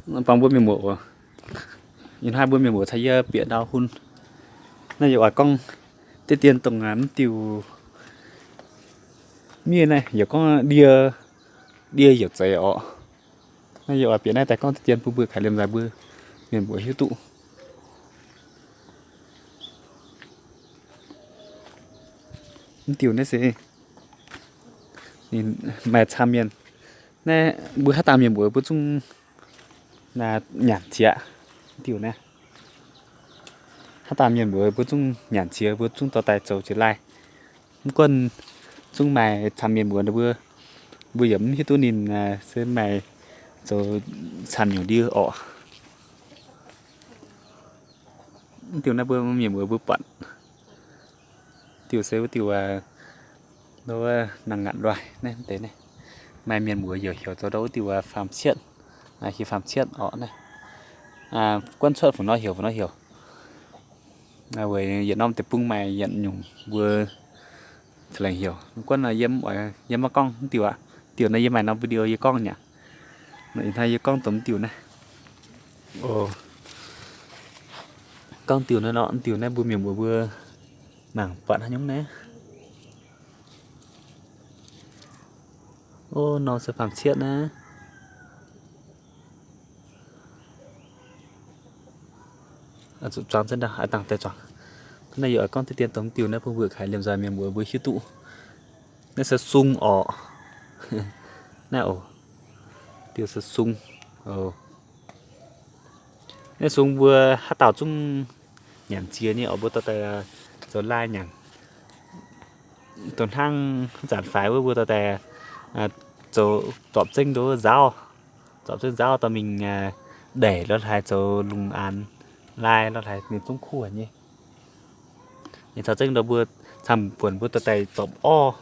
Bangc mbuo mienh muoz oc. Ih hnoi mbuo mienh muoz caux yie bieqc ndau hun. Naaiv yie oix gorngv deix dien dongh mv diuh miev naaiv, yaac gorngv ndie, ndie yaac zeiz orqc. Naaiv yie oix bieqc naaiv daaih gorngv deix dien bun mbuo kaaix liemh nzaaih mbuo mienh muoz hiuv duqv. Mv diuh naaiv se ninh maaih camv mienh. Naaiv mbuo haaix dauh mienh muoz mbuo zungv nyanc qiex. Mv diuh naaiv haaix dauh mienh muoz mbuo zungv nyanc qiex, mbuo zungv dorh daaih zoux qiex lai. Mv gunv zungv maaih camv mienh muoz mbuo, mbuo yaac mv hiuv duqv ninh se maaih zoux camv nyungc ndie orqc. Mv diuh naaiv mbuo mienh muoz mbuo buatc diuh se wuov diuh nangh ngaatc ndoih naaiv deix naaiv. Maaih mienh muoz yaac heuc zoux ndau wuov diuh faam cietv, hieh faam cietv orqc naaiv. Guanh cuotv fu'nor heuc, fu'nor heuc. Weic yietc norm deic-bung maaih yietc nyungc mbuo laengz heuc. Guanh yiem, yiem maiv gorngv mv diuh aqv. Diuh naaiv yie maaih norm video yie gorngv nyei aqv. Ih hnoi yie gorngv dongh mv diuh naaiv. Gorngv diuh naaiv nor, mv diuh naaiv mbuo mienh muoz mbuo mangc buatc haaix nyungc naaiv. Ov, norm se faam cietv naaiv. Zuqc zuangx zengv ndau, a'dangh deix zuangx. Naaiv yie oix gorngv deix dien dongh mv diuh naaiv bun mbuo kaaix liemh nzaaih mienh muoz mbuo hiuv duqv. Naaiv se sung orqc. Naaiv oc, diuh se sung oc. Naaiv sung mbuo haaix dauh zungv nyanc qiex nyei oc, mbuo dorh daaih zoux lai nyanc. Dongh hnangv zanc faix wuov mbuo dorh daaih zoux zorpc zengv ndoqv nzaauv, zorpc zengv nzaauv dorh mingh ndeic lorz haaix zoux lungh aanx lai lorz haaix ninh zungv kuv haic nyei. Ninh caux zengv ndau mbuo camv buonc mbuo dorh daaih zorpc orv,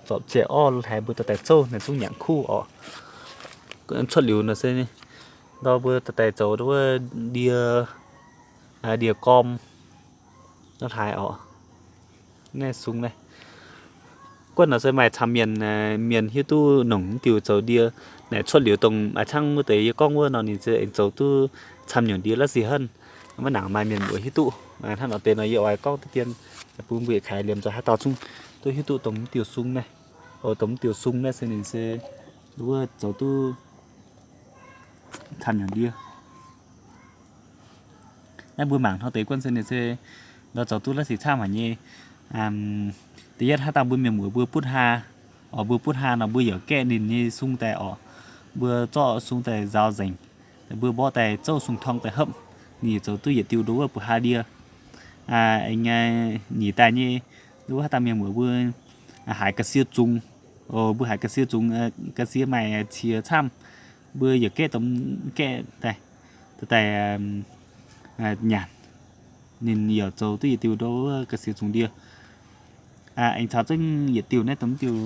zorpc ziec orv lorz haaix mbuo dorh daaih zouv naaic zungv nyanc kuv orqc. Cuotv liuz nor se ndau mbuo dorh daaih zoux ndau wuov ndie, ndie gorm lorz haaix orqc. Naaiv sung naaiv guanh nor se maaih camv mienh, mienh hiuv duqv nongc mv diuh zoux ndie. Naaic cuotv liuz dongh maaih cangv wuov deix yie gorngv wuov nor ninh se aengx zoux duqv camv nyungc ndie la'sic henv. Maiv nangc maaih mienh muoz hiuv duqv. Hnangv nor deix nor yie oix gorngv deix dien bun mbuo yietc kaaix liemh nzaaih haaix dauh zungv duqv hiuv duqv dongh mv diuh sung naaiv. Oc, dongh mv diuh sung naaiv se ninh se wuov zoux duqv camv nyungc ndie. Naaiv mbuo mangc hnangv deix guanh se ninh se ndau zoux duqv la'sic camv haic nyei. Da'yietv haaix dauh mbuo mienh muoz mbuo butv haa, oc, mbuo butv haa nor mbuo yaac gaeqv ninh nyei sung daaih oc. Mbuo zorqv sung daaih nzaaux nzengc, mbuo mborqv daaih zouv sung-torng daaih hopv, ninh zoux duqv yietc diuh ndau wuov buoz haa ndie. Aengx nyic daaih nyei, ndau wuov haaix dauh mienh muoz mbuo haiz ga'sie zungx, oc, mbuo haiz ga'sie zungx, ga'sie maaih qiex camv, mbuo yaac gaeqv dongh gaeqv daaih, daaih nyanc. Ninh yaac zoux duqv yietc diuh ndau wuov ga'sie zungx ndie. Aengx caux zengv yietc diuh naaiv dongh mv diuh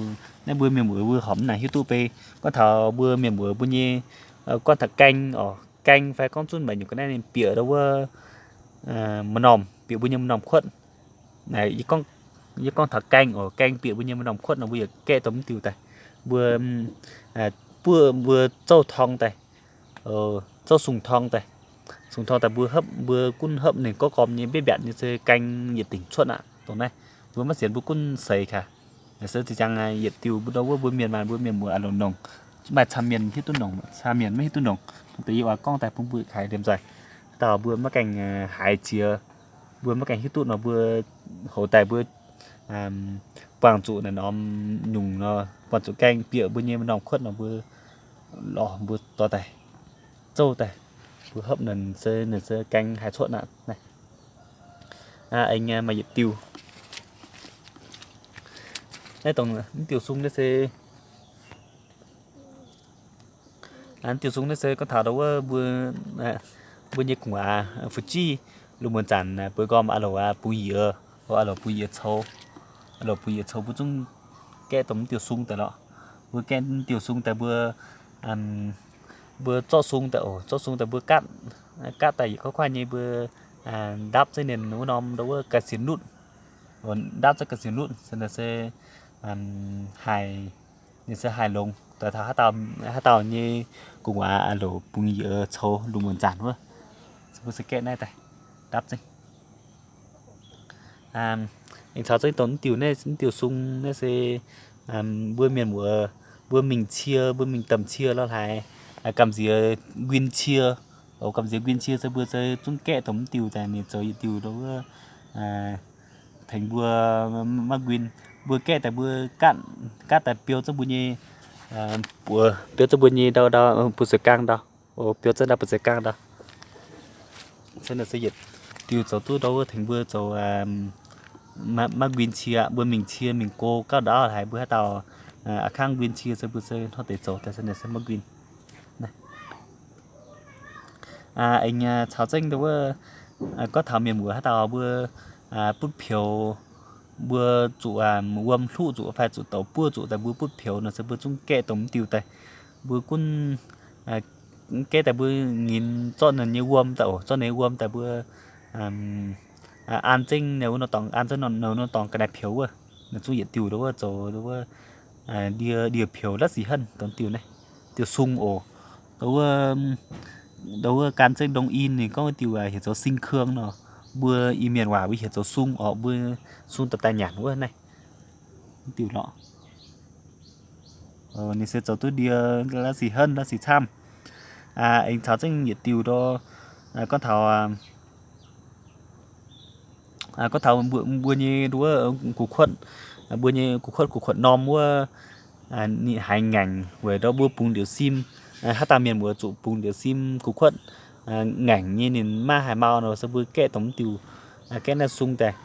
naaiv mbuo mienh muoz mbuo horpc mv nangc hiuv duqv bei. Gorngv taux mbuo mienh muoz mbuo nyei, gorngv taux gaeng oc, gaeng fai gorngv zunv maaih nyungc ga'naaiv ninh bieqc ndau wuov maaih normh, bieqc mbuo nyei maaih normh kuotv. Yie gorngv taux gaeng oc, gaeng bieqc mbuo nyei maaih normh kuotv nor mbuo yaac gaeqv dongh mv diuh daaih. Mbuo buov mbuo zouv torng daaih, zouv sung-torng daaih. Sung-torng daaih mbuo hopv, mbuo gunv hopv ninh gorngv gormx nyei mbiaeqv mbiaatc nyei se gaeng yietc dingc cuotv aqv. Dongh naaiv mbuo maiv sienx mbuo gunv seix kaax. Se zinh ziangx yietc diuh mbuo ndau wuov mbuo mienh maanh mbuo mienh muoz aqv longc nongc. Maaih camv mienh hiuv duqv nongc, camv mienh maiv hiuv duqv nongc. Deix yie oix gorngv daaih bun mbuo kaaix liemh nzaaih. Dauh mbuo maiv gaengh haiz jiex, mbuo maiv gaengh hiuv duqv nor mbuo hoz daaih mbuo buangh zuqc naaiv norm nyungc nor, buangh zuqc gaeng bieqc mbuo nyei maaih normh kuotv nor mbuo lorz mbuo dorh daaih zouv daaih, mbuo hopv naaic se, naaic se gaeng haih cuotv aqv naaiv. Aengx maaih yietc diuh. Naaiv dongh mv diuh sung naaiv se, mv diuh sung naaiv se gorngv taux ndau wuov mbuo nyei gu'nguaaz fu'jueiv lungh muonz zanc bueix nqormh aqv loc bungx yie, aqv loc bungx yie coux, aqv loc bungx yie coux mbuo zungv gaeqv dongh mv diuh sung daaih lorqc. Mbuo gaeqv mv diuh sung daaih mbuo, mbuo zorqv sung daaih oc, zorqv sung daaih mbuo gaatv, gaatv daaih yietc kuaaiv kuaaiv nyei mbuo ndapv zengv ninh wuov norm ndau wuov ga'sie nutv, ndapv zengv ga'sie nutv se, se haih, ninh se haih longx. Doix taux haaix dauh, haaix dauh nyei gu'nguaaz loc bungx yie coux lungh muonz zanc wuov, se mbuo se gaeqv naaiv daaih ndapv zengv. Aengx caux zengv dongh mv diuh naaiv, mv diuh sung naaiv se mbuo mienh muoz, mbuo mingh cie, mbuo mingh domh cie lo haaix, gamh nziex nquin cie, oc, gamh nziex nquin cie se mbuo se zungv gaeqv dongh mv diuh daaih ninh zoux yietc diuh wuov, tengx mbuo maiv nquin. Mbuo gaeqv daaih mbuo gaatv daaih biou zengv mbuo nyei, biou zengv mbuo nyei ndau ndau, buoz-zoih gaang ndau, biou zengv ndau buoz-zoih gaang ndau. Se naaiv se yietc diuh zoux duqv ndau wuov tengx mbuo zoux maiv nquin cie. Mbuo mingh cie mingh go gauh ndaauv haic, mbuo haaix dauh a'kangv nquin cie se mbuo se hnangv deix zoux daaih se naaiv se maiv nquin. Aengx caux zengv ndau wuov, gorngv taux mienh muoz haaix dauh mbuo butv peux, mbuo zuqc wuom hluqv zuqc fai zuqc douz buov zuqc daaih mbuo butv peux nor se mbuo zungv gaeqv dongh mv diuh daaih. Mbuo gunv gaeqv daaih mbuo nyinx zorqv ninh nyei wuom daaih oc, zorqv ninh nyei wuom daaih mbuo an zengv ninh wuov nor dorngx, an zengv ninh wuov nor dorngx ga'naaiv peux wuov. Ninh zungv yietc diuh ndau wuov zoux ndau wuov ndie, ndie peux la'sic henv dongh diuh naaiv, diuh sung oc. Ndau wuov, ndau wuov gan zengv ndongc in ninh gorngv diuh heuc zoux sing kương nor, mbuo Iu-Mienh waac mbuo heuc zoux sung oc, mbuo sung daaih daaih nyanc wuov naaiv. Diuh lorqc. Ninh se zoux duqv ndie la'sic henv la'sic camv. Aengx caux zengv yietc diuh ndau, gorngv taux, gorngv taux mbuo nyei nduov gu'kuotv, mbuo nyei gu'kuotv, gu'kuotv norm wuov, ninh haiz ngaengc weic ndau mbuo bungx ndiouc sim, haaix dauh mienh muoz zuqc bungx ndiouc sim gu'kuotv ngaengc nyei ninh maiv haiz mau nor se mbuo gaeqv dongh mv diuh, gaeqv naaiv sung daaih,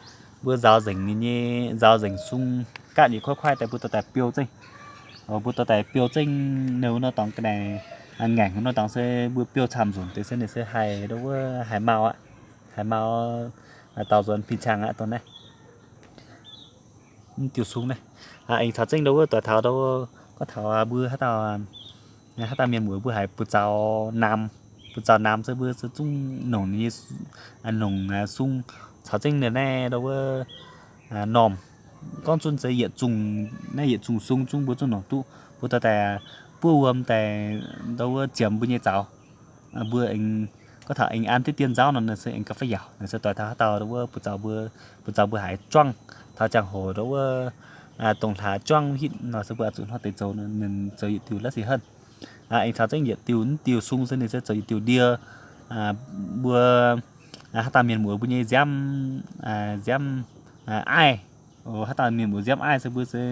mbuo nzaaux nzengc ninh nyei, nzaaux nzengc sung gaatv yietc kuaaiv kuaaiv daaih mbuo dorh daaih biou zengv. Mbuo dorh daaih biou zengv ninh wuov nor dorngx ga'naaiv ngaengc wuov nor dorngx se mbuo biou camv nzunc deix se ninh se haiz ndau wuov haiz mau aqv. Haiz mau daaux nzuonx fih cang aqv dongh naaiv. Mv diuh sung naaiv, aengx caux zengv ndau wuov doix taux ndau, gorngv taux mbuo haaix dauh, haaix dauh mienh muoz mbuo haiz buoz-zaux naamx, buoz-zaux naamx se mbuo se zungv nongc nyei, nongc sung caux zengv ninh naaiv ndau wuov normh. Gorngv zunv se yietc zungh, naaiv yietc zungh sung zungv mbuo zungv nongc duqv. Mbuo dorh daaih buov wuom daaih ndau wuov ziemx mbuo nyei zaux. Mbuo aengx, gorngv taux aengx an diqv dien nzauv nor, ninh se aengx gauh fai yaauc. Ninh se doix taux haaix dauh wuov buoz-zaux mbuo, buoz-zaux mbuo haiz juangv, taux ziangh hoc ndau wuov dongh hlaax juangv hitv nor se mbuo oix zuqc hnangv deix zoux, ninh zoux yietc diuh la'sic henv. Aengx caux zengv yietc diuh, mv diuh sung se ninh se zoux yietc diuh ndie. Mbuo haaix dauh mienh muoz mbuo nyei nziaamv, nziaamv aiv, haaix dauh mienh muoz nziaamv aiv se mbuo se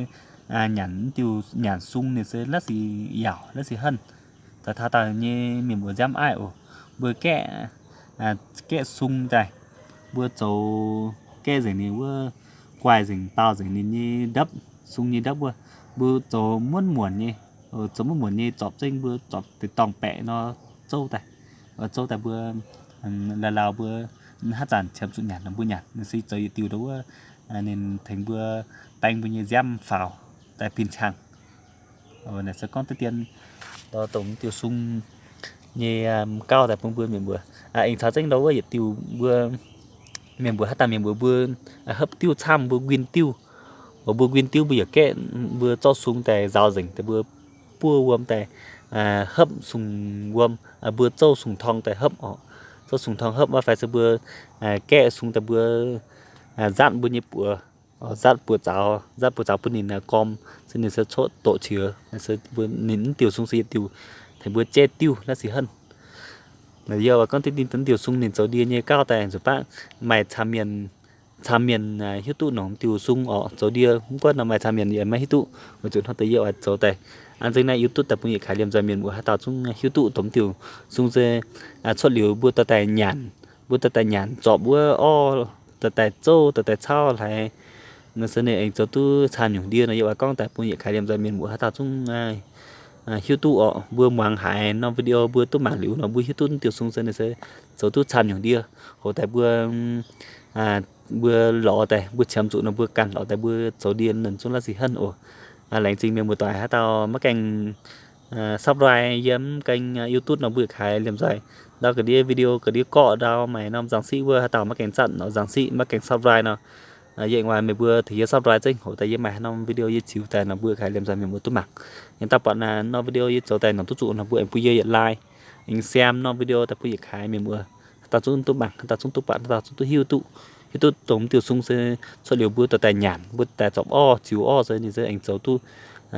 nyanc mv diuh, nyanc sung ninh se la'sic yaauc la'sic henv. Doix taux haaix dauh nyei mienh muoz nziaamv aiv oc, mbuo gaeqv, gaeqv sung daaih, mbuo zoux gaeqv nzengc ninh wuov, guaih nzengc, daauh nzengc ninh nyei ndapv, sung nyei ndapv wuov, mbuo zoux muonv muonc nyei, zoux muonv muonc nyei zorpc zengv mbuo zorpc deix dorngh baeqc nor zouv daaih, zouv daaih mbuo lauh lauh mbuo haaix zanc qiemx zuqc nyanc nor mbuo nyanc. Ninh se zoux yietc diuh ndau wuov, ninh tengx mbuo baeng mbuo nyei nziaamv faaux daaih bin cang. Naaiv se gorngv deix dien ndau dongh diuh sung nyei gauv daaih bun mbuo mienh mbuo. Aengx caux zengv ndau wuov yietc diuh mbuo mienh mbuo haaix dauh mienh mbuo mbuo hopv diuv camv mbuo nquin diuv, mbuo nquin diuv mbuo yaac gaeqv, mbuo zorqv sung daaih nzaaux nzengc daaih mbuo buov wuom daaih hopv sung wuom, mbuo zouv sung torng daaih hopv oc. Zouv sung torng hopv maiv fai se mbuo gaeqv sung daaih mbuo nzatv mbuo nyei buoz, nzatv buoz-zaux, nzatv buoz-zaux bun ninh gorm, se ninh se coqv doqc qiex, se mbuo ninh mv diuh sung se yietc diuh tengx mbuo jaiv diuv la'sic henv. Yie oix gorngv deix dien diuh sung ninh zoux ndie nyei gauv daaih nzunc baav maaih camv mienh, camv mienh hiuv duqv nongc diuh sung oc zoux ndie. Mv gunv nor maaih camv mienh yaac maiv hiuv duqv. Weic zuqc hnangv deix yie oix zoux daaih an zengv naaiv YouTube daaih bun yietc kaaix liemh nzoih mienh muoz haaix dauh zungv hiuv duqv dongh diuh sung se cuotv liuz mbuo dorh daaih nyanc, mbuo dorh daaih nyanc zorpc wuov orv, dorh daaih zouv, dorh daaih cauv hlaax, nor se ninh aengx zoux duqv camv nyungc ndie nor. Yie oix gorngv daaih bun yietc kaaix liemh nzoih mienh muoz haaix dauh zungv hiuv duqv oc. Mbuo muangx haiz norm video mbuo duqv mangc liuz nor mbuo hiuv duqv diuh sung se ninh se zoux duqv camv nyungc ndie. Hoc daaih mbuo, mbuo lorz daaih mbuo qiemx zuqc nor mbuo ganh lorz daaih mbuo zoux ndie ninh zungv la'sic henv oc. Laengz zingh mienh muoz-doic haaix dauh maiv gaengh subscribe yiem kênh YouTube nor mbuo kaaix liemh nzoih ndau ga'ndiev video ga'ndiev gorqv ndau maaih norm nzangc siqv wuov, haaix dauh maiv gaengh zatv norm nzangc siqv maiv gaengh subscribe nor, Yie aengx oix meih mbuo tengx yie subscribe zengv hoc daaih yie maaih haaix norm video yie ziux daaih nor mbuo kaaix liemh nzaaih mienh muoz duqv mangc. Aengx daaih buatc naaiv norm video yie zoux daaih nor duqv zuqc nor mbuo aengx bun yie yietc like, aengx share norm video daaih bun yietc kaaix mienh muoz haaix dauh zungv duqv mangc, haaix dauh zungv duqv buatc, haaix dauh zungv duqv hiuv duqv. Hiuv duqv dongh mv diuh sung se cuotv liuz mbuo dorh daaih nyanc, mbuo daaih zorpc orv ziux orv se ninh se aengx zoux duqv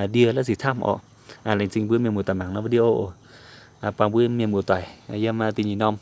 ndie la'sic camv orqc. Laengz zingh mbuo mienh muoz daaih mangc norm video oc. Buangh mbuo mienh muoz doic yiem da'nyeic norm.